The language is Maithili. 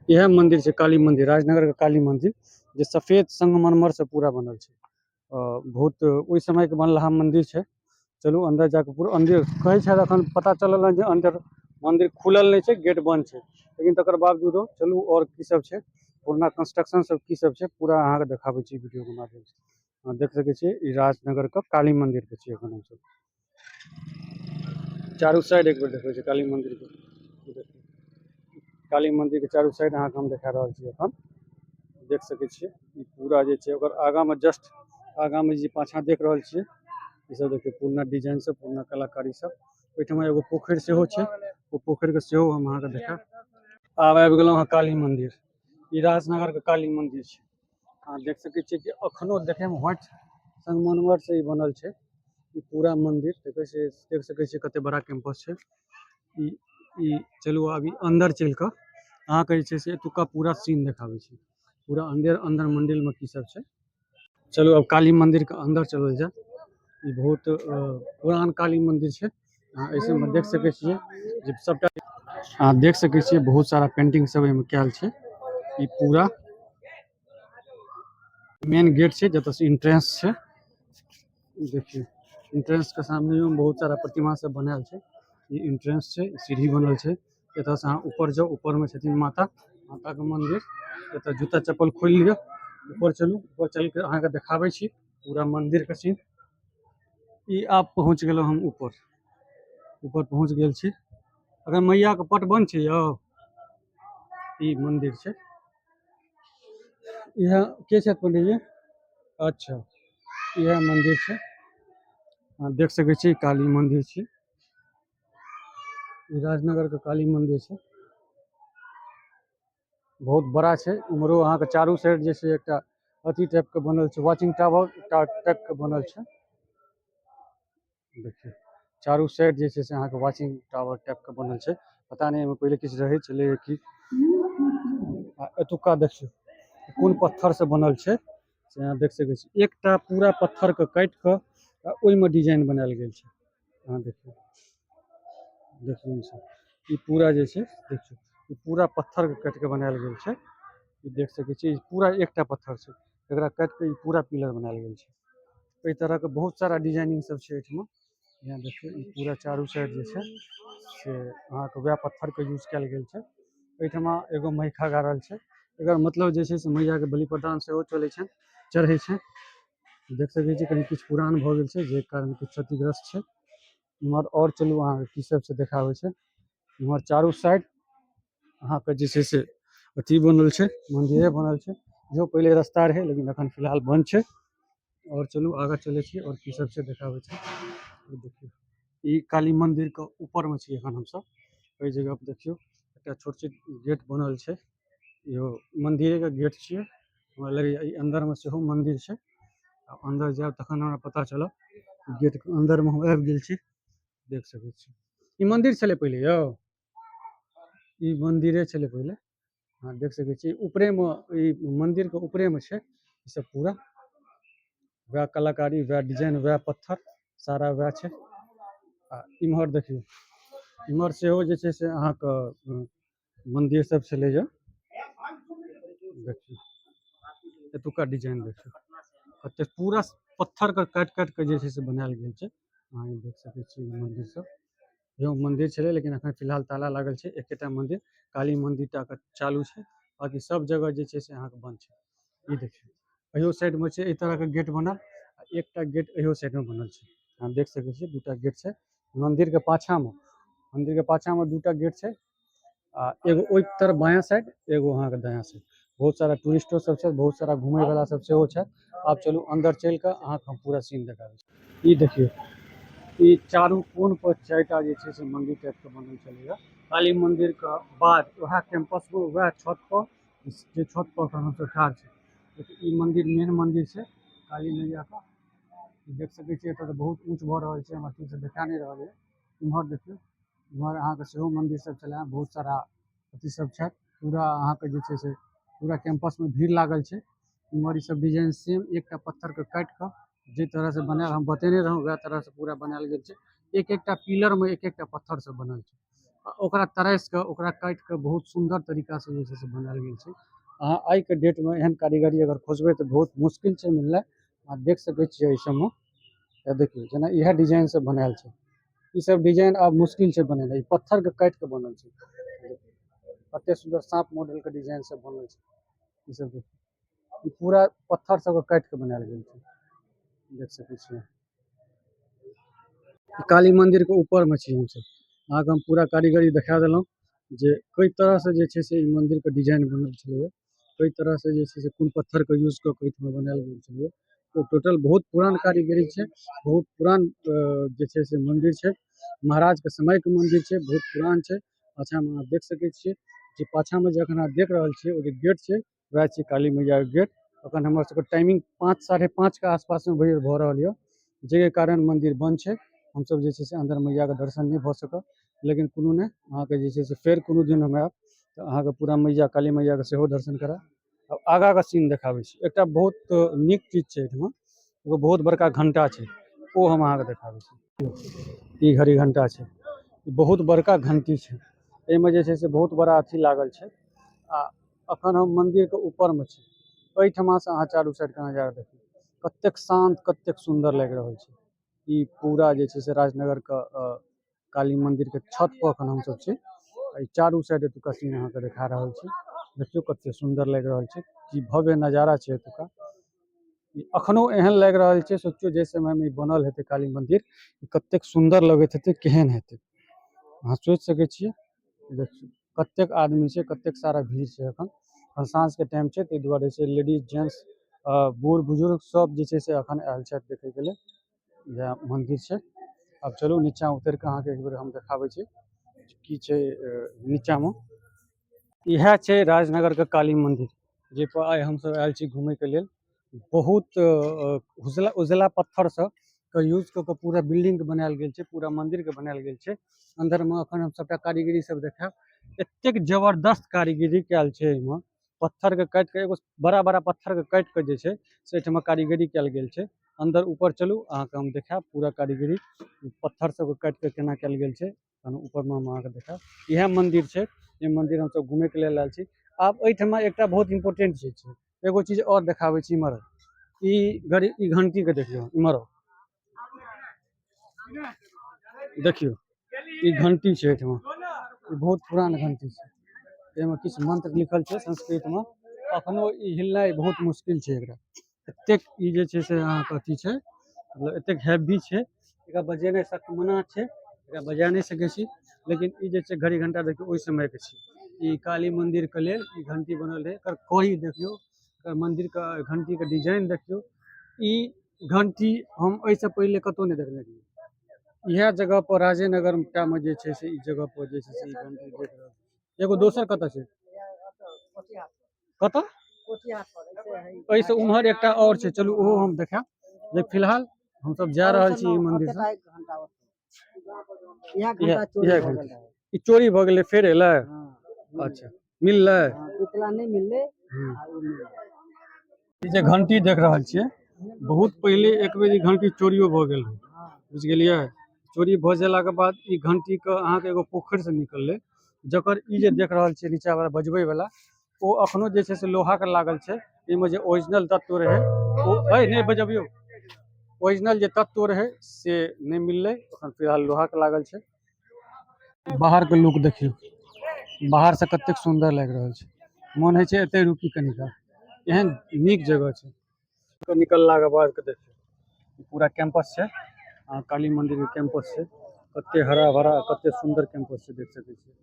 इएह मंदिर छै काली मंदिर, राजनगर के काली मंदिर, जे सफेद संगमरमर से पूरा बनल छै। बहुत ओहि समय के बनलहा मंदिर छै। चलू अंदर जाके पूरा अंदर कहै छथि, अखन पता चलल हन जे अंदर मंदिर खुलल नहि छै, गेट बंद छै, लेकिन तकर बावजूदो चलू और की सब छै, पुरना कंस्ट्रक्शन सब की सब छै, पूरा अहाँके देखाबै छी वीडियो के माध्यम से। अहाँ देख सकै छियै, ई राजनगर के काली मंदिर के छियै। एखन हमसब चारू साइड एक बेर देखबै छी काली मंदिर के। देखियौ, काली मंदिर के चारू साइड अहाँके हम देखा रहल छी। एखन देख सकै छियै, ई पूरा जे छै ओकर आगाँ मे, जस्ट आगाँ मे जे पाछाँ देख रहल छियै, ई सब देखियौ, पुरना डिजाइन सब, पुरना कलाकारी सब। ओहिठमा एगो पोखरि सेहो छै, ओ पोखरि के सेहो हम अहाँके देखायब। आब आबि गेलहुँ हँ काली मंदिर। ई राजनगर के काली मंदिर छै। अहाँ देख सकै छियै कि अखनो देखै मे व्हाइट संगमरमर से ई बनल छै। ई पूरा मंदिर देखै छियै, देख सकै छियै कते बड़ा कैंपस छै ई। ई चलू, आब ई अंदर चलि कऽ अहाँके जे छै से एतुका पूरा सीन देखाबै छी, पूरा अंदर अंदर मंदिर मे की सब छै। चलू, अब काली मंदिर के अंदर चलल जाय। ई बहुत पुरान काली मंदिर छै। अहाँ एहि सबमे देख सकै छियै जे सबटा अहाँ देख सकै छियै, बहुत सारा पेंटिंग सब एहिमे कयल छै। ई पूरा मेन गेट छै, जतऽ से एंट्रेंस छै। ई देखियौ, एंट्रेंस के सामने मे बहुत सारा प्रतिमा सब बनायल छै। ई एंट्रेंस छै, सीढ़ी बनल छै। एतऽ से अहाँ ऊपर जाउ, ऊपर मे छथिन माता, माता के मंदिर। एतऽ जूता चप्पल खोलि लिअ, ऊपर चलू। ऊपर चलि के अहाँके देखाबै छी पूरा मंदिर के सीन। ई आब पहुँच गेलहुँ हम ऊपर, ऊपर पहुँच गेल छी। अगर मैया के पट बंद छै यौ। ई मंदिर छै। इएह के छथि पंडीजी? अच्छा, इएह मंदिर छै। अहाँ देख सकै छी, काली मंदिर छै। ई राजनगर के काली मंदिर छै, बहुत बड़ा छै। उम्हरो अहाँके चारू साइड जे छै एकटा अथी टाइप के बनल छै, वॉचिंग टावर टाइप के बनल छै। देखियौ, चारू साइड जे छै से अहाँके वॉचिंग टावर टाइप के बनल छै। पता नहि एहिमे पहिले किछु रहै छलै की। आ एतुका देखियौ, कोन पत्थर से बनल छै से अहाँ देख सकै छी। एकटा पूरा पत्थर के काटि कऽ आ ओहिमे डिजाइन बनायल गेल छै। अहाँ देखियौ, देखियौ, ई सब ई पूरा जे छै, देखियौ, ई पूरा पत्थर के काटि कऽ बनायल गेल छै। ई देख सकै छी, ई पूरा एकटा पत्थर छै, एकरा काटि कऽ ई पूरा पिलर बनायल गेल छै। एहि तरह के बहुत सारा डिजाइनिंग सब छै एहिठमा। यहाँ देखियौ, ई पूरा चारू साइड जे छै से अहाँके वएह पत्थर के यूज कयल गेल छै। एहिठमा एगो महिखा गाड़ल छै। एकर मतलब जे छै से मैया के बलि प्रदान सेहो चलै छै, चढ़ै छै। देख सकै छी, कनि किछु पुरान भऽ गेल छै, जे कारण किछु क्षतिग्रस्त छै। इम्हर आओर चलू, अहाँके की सब छै देखाबै छै। इम्हर चारू साइड अहाँके जे छै से अथी बनल छै, मंदिरे बनल छै। इहो पहिले रास्ता रहै, लेकिन अखन फिलहाल बंद छै। और चलू, आगाँ चलै छी और की सब छै देखाबै छै। ई देखियौ, ई काली मंदिर के ऊपर मे छी एखन हमसब। एहि जगह पर देखियौ, एकटा छोट छोट गेट बनल छै। इहो मंदिरे के गेट छियै। हमरा लगैया ई अंदर मे सेहो मंदिर छै। आ अंदर जायब तखन हमरा पता चलत। गेट के अंदर मे हम आबि गेल छी। देख सकै छी, ई मंदिर छलै पहिले यौ। ई मंदिरे छलै पहिले। अहाँ देख सकै छी, ऊपरे मे, ई मंदिर के ऊपरे मे छै। ई सब पूरा वएह कलाकारी, वएह डिजाइन, वएह पत्थर, सारा वएह छै। आ इम्हर देखियौ, इम्हर सेहो जे छै से अहाँके मंदिर सब छलै। जे देखियौ, एतुका डिजाइन देखियौ, कते पूरा पत्थर के काटि काटि के जे छै से बनायल गेल छै। अहाँ ई देख सकै छी, ई मंदिर सब, इहो मंदिर छलै, लेकिन अखन फिलहाल ताला लागल छै। एकेटा मंदिर काली मंदिर टा के चालू छै, बाकी सब जगह जे छै से अहाँके बंद छै। ई देखियौ, एहियो साइड मे छै एहि तरह के गेट बनल आ एकटा गेट एहियो साइड मे बनल छै। अहाँ देख सकै छियै, दूटा गेट छै मंदिर के पाछा मे। मंदिर के पाछा मे दूटा गेट छै आ एगो ओहि तरफ बायां साइड, एगो अहाँके दायां साइड। बहुत सारा टूरिस्टो सब छै, बहुत सारा घूमे वाला सब सेहो छै। आब चलू, अंदर चलि कऽ अहाँके हम पूरा सीन देखाबै छी। ई देखियौ, ई चारू कोन पर चारिटा जे छै से मंदिर टाइप के बनल छलैया काली मंदिर के बाद। वएह कैंपस मे, वएह छत पर, जे छत पर एखन हमसब ठाढ़ छी। ई मंदिर मेन मंदिर छै काली मैया के। ई देख सकै छियै, एतऽ तऽ बहुत ऊँच भऽ रहल छै, हमरा ठीक से देखा नहि रहल है। इम्हर देखियौ, इम्हर अहाँके सेहो मंदिर सब छलै, बहुत सारा अथी सब छै। पूरा अहाँके जे छै से पूरा कैंपस मे भीड़ लागल छै। इम्हर ई सब डिजाइन सेम एकटा पत्थर के काटि कऽ जे तरह से बनायल हम बतेने रहौं, वएह तरह से पूरा बनायल गेल छै। एक एकटा पिलर मे एक एकटा पत्थर सब बनल छै। आ ओकरा तरसि कऽ ओकरा काटि कऽ बहुत सुन्दर तरीकासँ जे छै से बनायल गेल छै। अहाँ आइके डेटमे एहन कारीगरी अगर खोजबै तऽ बहुत मुश्किल छै मिलनाइ। अहाँ देख सकै छियै एहि सबमे, देखियौ जेना इएह डिजाइन सब बनायल छै। ई सब डिजाइन आब मुश्किल छै बनेनाइ। ई पत्थरके काटि कऽ बनल छै, कते सुन्दर साँप मॉडलके डिजाइन सब बनल छै। ई सब देखियौ, ई पूरा पत्थर सबके काटि कऽ बनायल गेल छै, देख सकै छियै। काली मन्दिरके ऊपरमे छी हमसब। अहाँके हम पूरा कारीगरी देखा देलहुँ जे कई तरहसँ जे छै से ई मन्दिरके डिजाइन बनल छलैए, कई तरहसँ जे छै से कोन पत्थरके यूज कऽ कऽ एहिठमा बनायल गेल छलैए। ओ टोटल बहुत पुरान कारीगरी छै, बहुत पुरान जे छै से मन्दिर छै, महाराजके समयके मन्दिर छै, बहुत पुरान छै। पाछाँमे अहाँ देख सकै छियै जे पाछाँमे जे अखन अहाँ देख रहल छियै ओ जे गेट छै वएह छियै काली मैयाके गेट। अखन हमर सबके टाइमिंग 5 5:30 के आसपासमे भऽ रहल यऽ, जाहिके कारण मन्दिर बन्द छै। हमसब जे छै से अन्दर मैयाके दर्शन नहि भऽ सकल, लेकिन कोनो नहि, अहाँके जे छै से फेर कोनो दिन हम आयब तऽ अहाँके पूरा मैया काली मैयाके सेहो दर्शन करायब। आब आगाँके सीन देखाबै छी। एकटा बहुत नीक चीज छै एहिठमा, एगो बहुत बड़का घण्टा छै, ओ हम अहाँके देखाबै छी। ई घड़ी घण्टा छै, ई बहुत बड़का घण्टी छै, एहिमे जे छै से बहुत बड़ा अथी लागल छै। आ अखन हम मन्दिरके ऊपरमे छी। एहिठमासँ अहाँ चारू साइडके नजारा देखियौ, कतेक शान्त कतेक सुन्दर लागि रहल छै। ई पूरा जे छै से राजनगरके काली मन्दिरके छत पर अखन हमसब छी। ई चारू साइड एतुका सीन अहाँके देखा रहल छी। देखियौ कतेक सुन्दर लागि रहल छै, की भव्य नजारा छै एतुका। ई अखनो एहन लागि रहल छै, सोचियौ जाहि समयमे ई बनल हेतै काली मन्दिर, ई कतेक सुन्दर लगैत हेतै, केहन हेतै, अहाँ सोचि सकै छियै। देखियौ कतेक आदमी छै, कतेक सारा भीड़ छै। अखन साँझके टाइम छै, ताहि दुआरे छै लेडीज जेंट्स बूढ़ बुजुर्ग सब जे छै से अखन आयल छथि देखैके लेल। इएह मन्दिर छै। आब चलू नीचाँ उतरि कऽ अहाँके एक बेर हम देखाबै छी की छै नीचाँमे। इएह छै राजनगरके काली मन्दिर, जाहिपर आइ हमसब आयल छी घुमैके लेल। बहुत उजला उजला पत्थरसँ के यूज कऽ कऽ पूरा बिल्डिंगके बनायल गेल छै, पूरा मन्दिरके बनायल गेल छै। अन्दरमे अखन हम सबटा कारीगरी सब देखायब। एतेक जबरदस्त कारीगरी कयल छै एहिमे, पत्थरके काटि कऽ एगो बड़ा बड़ा पत्थरके काटि कऽ जे छै से एहिठमा कारीगरी कयल गेल छै। अन्दर ऊपर चलू, अहाँके हम देखायब पूरा कारीगरी पत्थर सबके काटि कऽ केना कयल गेल छै। तहन ऊपरमे हम अहाँके देखायब। इएह मन्दिर छै, ई मन्दिर हमसब घुमैके लेल आयल छी। आब एहिठमा एकटा बहुत इम्पोर्टेंट चीज छै, एगो चीज आओर देखाबै छी। इम्हर ई घड़ी, ई घंटीके देखियौ, इम्हर देखियौ, ई घंटी छै एहिठमा, ई बहुत पुरान घंटी छै। एहिमे किछु मंत्र लिखल छै संस्कृतमे। अखनो ई हिलनाइ बहुत मुश्किल छै एकरा, एतेक ई जे छै से अहाँके अथी छै, मतलब एतेक हैवी छै, एकरा बजेनाइ सख्त मना छै, एकरा बजा नहि सकै छी। लेकिन ई जे छै घड़ी घंटा देखियौ ओहि समयके छै। ई काली मन्दिरके लेल ई घंटी बनल रहै। एकर कड़ी देखियौ, एकर मन्दिरके घंटीके डिजाइन देखियौ। ई घंटी हम एहिसँ पहिले कतहु नहि देखने रहियै। इएह जगह पर राजेनगर मे जे छै से ई जगह पर जे छै से ई घंटी देख रहल छी। एगो दोसर कतऽ छै? कतऽ? एहिसँ उम्हर एकटा आओर छै, चलू ओहो हम देखायब। जे फिलहाल हमसब जा रहल छी ई मन्दिर से। इएह घंटी ई चोरी भऽ गेलै, फेर एलै? अच्छा, मिललै? पिछला नहि मिललै। ई जे घंटी देख रहल छियै, बहुत पहिले एक बेर ई घंटी चोरियो भऽ गेल रहै, बुझि गेलियै? चोरी भऽ गेलाके बाद ई घंटीके अहाँके एगो पोखरिसँ निकललै, जकर ई जे देख रहल छियै नीचा वाला बजबै वाला, ओ अखनो जे छै से लोहाके लागल छै। एहिमे जे ओरिजिनल तत्व रहै ओ नहि बजबियौ, ओरिजिनल जे तत्व रहै से नहि मिललै, अखन फिलहाल लोहाके लागल छै। बाहरके लुक देखियौ, बाहरसँ कतेक सुन्दर लागि रहल छै। मन होइ छै एतै रुकी कनिका, एहन नीक जगह छै। निकललाके बाद के देखियौ पूरा कैंपस छै, काली मंदिर के कैंपस छै। कते हरा भरा कते सुन्दर कैंपस छै, देख सकै छियै।